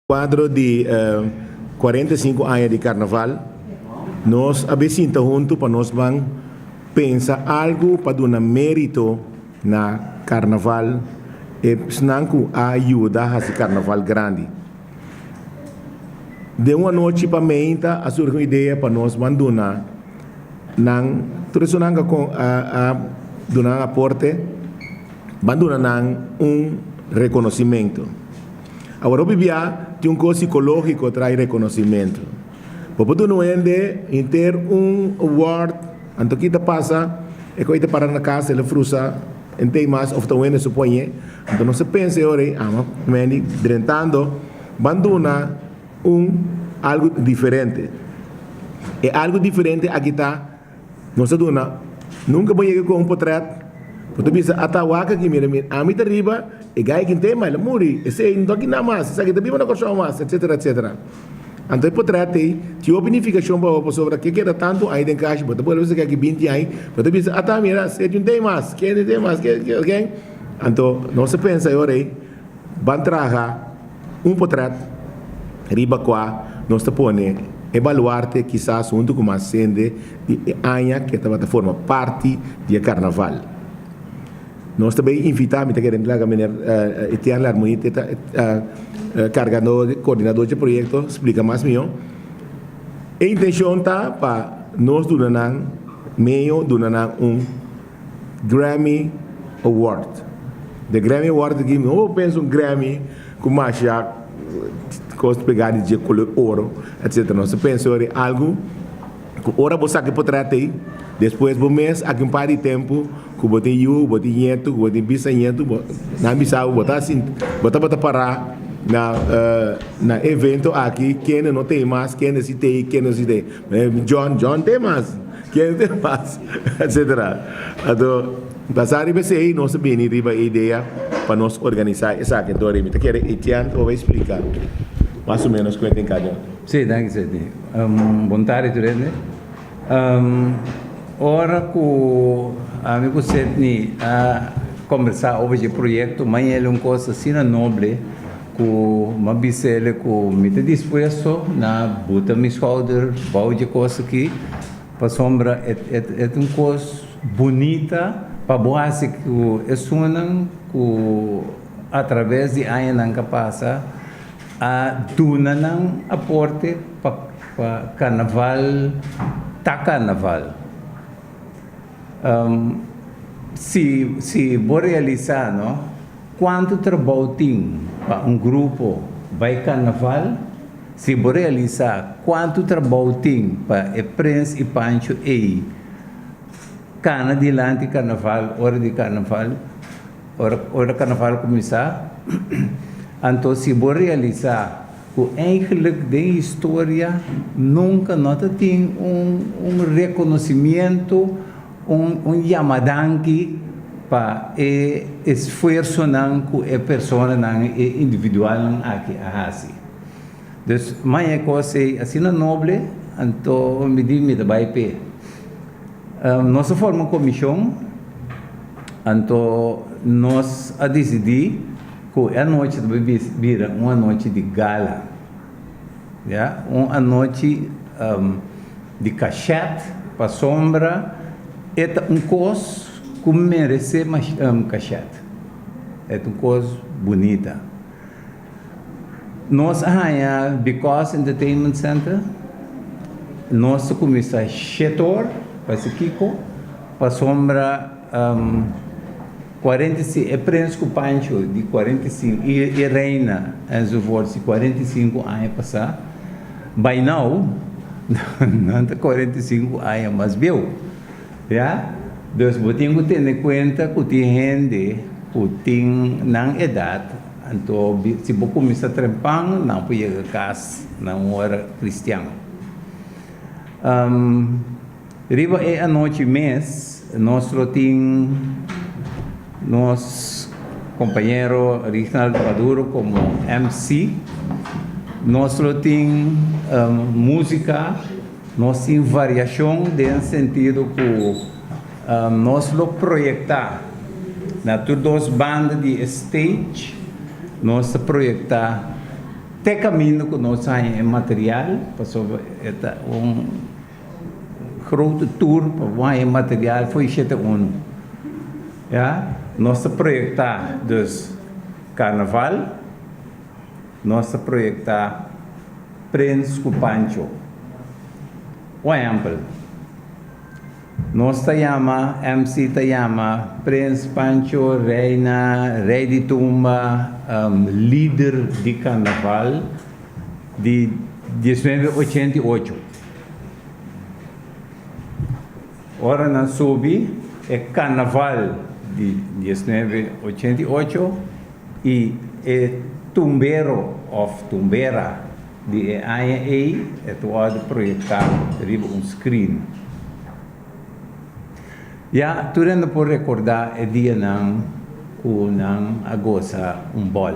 Kuadro di 45 aña di Karnaval, nos a bin sinta huntu pa nos ban pensa algu pa duna mérito na Karnaval, esnan ku a yuda hasi Karnaval grandi. Den un anochi pa meinta a surgi un idea pa nos ban duna nan, tur esunnan ku a duna nan aporte, ban duna nan un rekonosimentu. Awor hopi bia tin un kos sikológiko trae rekonosimentu. Bo por duna un hende henter un award, anto ki ta pasa? E koi ta para na kas, el a frusa henter mas òf ta un hende su poñe. Anto nos a pensa e ora ei, ama Mandy drentando ban duna un algu diferente. E algu diferente aki ta. Nos a duna. Nunka bo yega ku un potret. Bo ta bisa, Ata wak aki, mira, mira, ami ta riba, e gai aki n'tei, ma el a muri, esei no ta aki na mas, esaki ta biba na Kòrsou mas, etsetera, etsetera. Anto e potret ei tin hopi nifikashon pa bo pasobra ke keda tantu aña den kashi, bo ta bolbe saka aki binti aña, bo ta bisa, Ata, mira, esei n'tei mas, ken n'tei mas, ken, ken, ken. Anto nos a pensa e ora ei, Ban traha un potret riba kua nos ta pone e baluarte kisas huntu ku mas hende di e aña ke tabata forma parti di e karnaval. Nos ta bay invita, mi ta kere laga meneer Etienne Larmonie te ta kargador, koordinador dje proyekto splika mas mihó. E intenshon ta pa nos duna nan meyo duna nan un. Grammy Award. De Grammy Award aki mi no pensa un Grammy ku masha kos pegá di dje kolor oro etcetera. Nos ta pensa ora algu ku ora bo saka e potret ei despues bo mes aki un par di tempu ku bo tin yu, bo tin ñetu, ku bo tin bisañetu bo nan bisa bo bo ta sinti bo tabata pará na na e evento aki kende no tei mas, kende si tei, kende no si tei. John, John tei mas. Ken te mas? Etcetera. Anto, basá riba esei, nos a bini riba e idea pa nos organisá esaki. Anto, mi ta kere Etienne ta por splika mas o ménos kon e tin kada. Sí, danki Sidney. Bon tardi tur hende. Ora ku ami ku Sidney a kombersá over dje proyekto, maña el un kos asina noble ku mi a bisa el ku mi ta dispuesto na buta mi skouder bou dje kos aki. Pasobra e ta un kos bunita pa bo hasi ku esunnan ku atraves di añanan ka pasa a duna nan aporte pa karnaval ta karnaval. Si si bo realisá no kuantu trabou tin pa un grupo bai karnaval. Si bo realisá kuantu trabou tin pa e Prins i Pancho ei kana dilanti karnaval, ora di karnaval, ora ora karnaval kuminsá, anto si bo realisá ku eigenlik den historia nunka no ta tin un un rekonosimiento, un un yamadanki pa e esfuersonan ku e personanan, e individualnan aki a hasi. Dus maña e kos ei asina noble, anto mi di mi ta bai p'e. Nos a forma un komishon, anto nos a disidí ku e anochi ta bai bira un anochi di gala, ya, un anochi di kashèt, pasobra e ta un kos ku meresé kashèt, e ta un kos bunita. Nos a haña Because Entertainment Center, nos ta kuminsá shete or, parse kiko, pasobra 45, e prens ku Pancho di 45 i e reina enzovoorts di 45 aña pasá, by now nan ta 45 aña mas bieu, ya. Dus bo tin ku tene kuenta ku tin hende ku tin nan edat. Anto si bo kuminsá trempan, nan por yega kas na un ora kristian. Riba e anochi mes nos lo tin nos kompañero Rignald Maduro komo MC. Nos lo tin músika, nos tin variashon den sentido ku Nos lo proyecta na tur dos banda di e stage, nos ta proyecta Te kaminda ku nos haña e material, pasobra e ta un grote tour pa bo haña e material for di shete unu. Ya, nos ta proyektá dus karnaval, nos ta proyektá Prins ku Pancho. Un ehèmpel. Nos ta yama, MC ta yama Prins Pancho, Reina, Rei di Tumba, lider di karnaval di diesnuebe ochenta i ocho. Ora nan subi e karnaval di diesnuebe ochenta i ocho i e tumbero òf tumbera Di e aña ei e ta wòrdu proyektá riba un skrin. Ya tur hende por rekordá e dianan ku nan a gosa un bòl.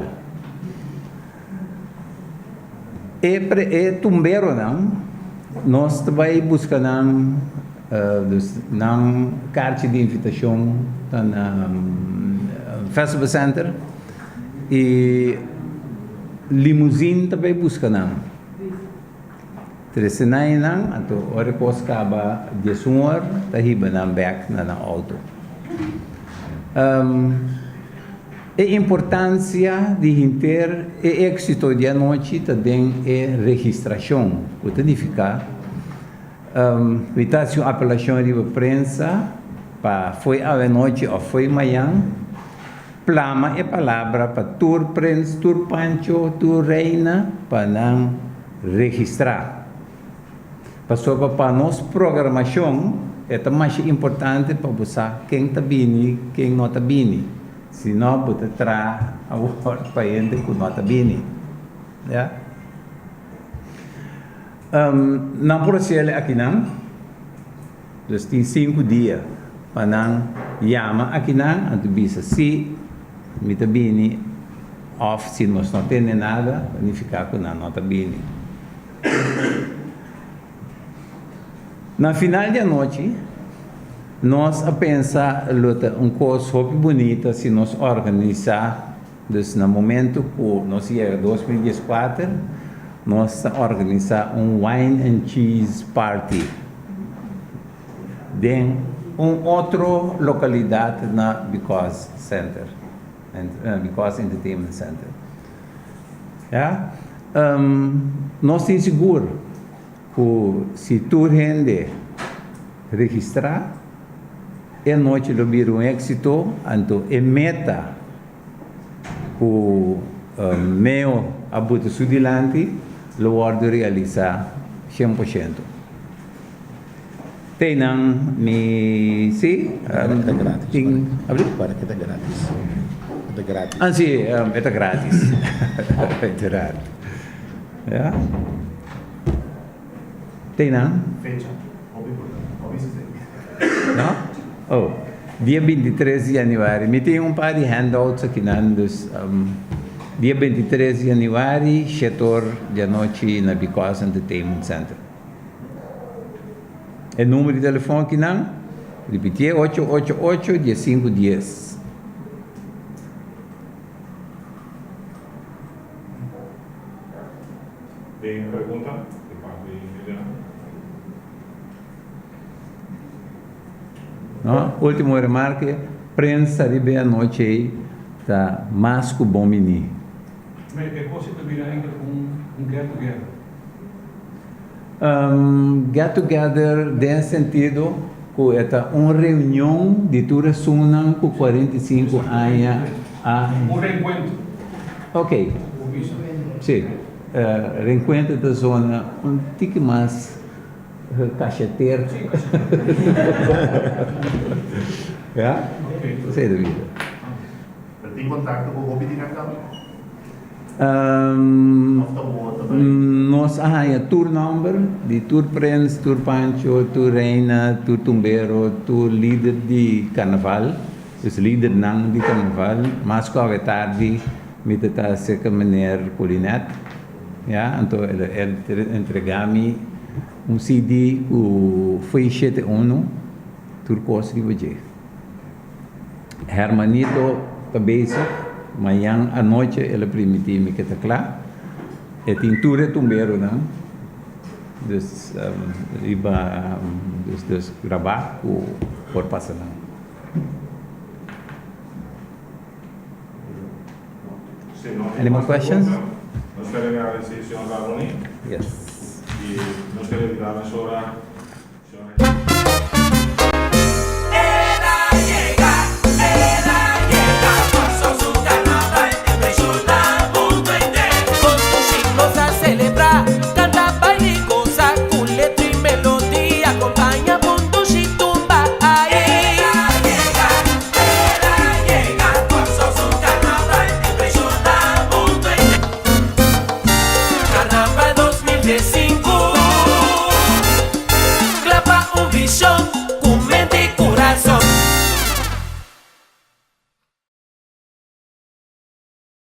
E e tumberonan nos ta bai buska nan, dus nan karchi di invitashon ta na Festival Center. E limuzin ta bai buska nan. Trese nan einan, anto ora e kos kaba diesun or, ta hiba nan bek na nan outo. E importansia di henter e éksito di anochi ta den e registrashon, ku ta nifiká mi ta hasi un apelashon riba prensa pa fo'i awenochi òf fo'i mayan, Plama e palabra pa tur prens, tur pancho, tur reina pa nan registrá. Pasobra pa nos programashon e ta masha importante pa bo sa ken ta bini, ken no ta bini. Si no bo ta traha awor pa hende ku no ta bini. Ya. Nan por hasiel akinan. Dus tin sinku dia pa nan yama akinan anto bisa si mi ta bini of si nos no tende nada ta nifiká ku nan no ta bini. Na final di anochi nos a pensa lo ta un kos hopi bunita si nos organisá. Dus na momento ku nos yega 2014 nos ta organisá un wine and cheese party den un otro lokalidat na Because Center, Because Entertainment Center. Ya, nos tin sigur ku si tur hende registrá e anochi lo bira un éksito, anto e meta ku Meo a buta su dilanti lo wòrdu realisá shen por shento. Te einan mi si tin abri? Para ke ta gratis. E ta gratis. Ah si, e ta gratis. Uiteraard. Ya. Te nan? Fecha, hopi importante. Hopi esei. No? Oh, dia bintitres di januari. Mi tin un par di handouts akinan, dus dia bintitres di januari, shete or di anochi na Because Entertainment Center. E numero di telefon akinan, ripitié, ocho ocho ocho, diesinku dies. Den pregunta di parti di Liliana. No, ultimo remarke, prensa riba e anochi ei ta mas ku bon bini. Me e kos ei ta bira enkele un un get together. Get together den sentido ku e ta un reunion di tur esunnan ku 45 aña a. Un reenkuentro. Ok. Si, reenkuentro ta zona un tiki mas gecacheteerd. Ya? Esei ta bira. Pero tin kontakto ku hopi di nan kaba? Nos a haña tur nòmber di tur prens, tur pancho, tur reina, tur tumbero, tur lider di karnaval, dus lidernan di karnaval. Mas ku awe tardi mi ta ta serka meneer Colinet, ya, anto el a entrega mi un CD ku foi shete unu, tur kos riba dje. Hermanito ta bezig, mañan anochi el a primiti mi ke ta kla. E tin tur e tumberonan dus riba dus dus grabá ku por pasa nan. Si no tin Any more mas questions? pregunta, nos ker agradesé señor Raboni Yes. i nos ker invitá mesora.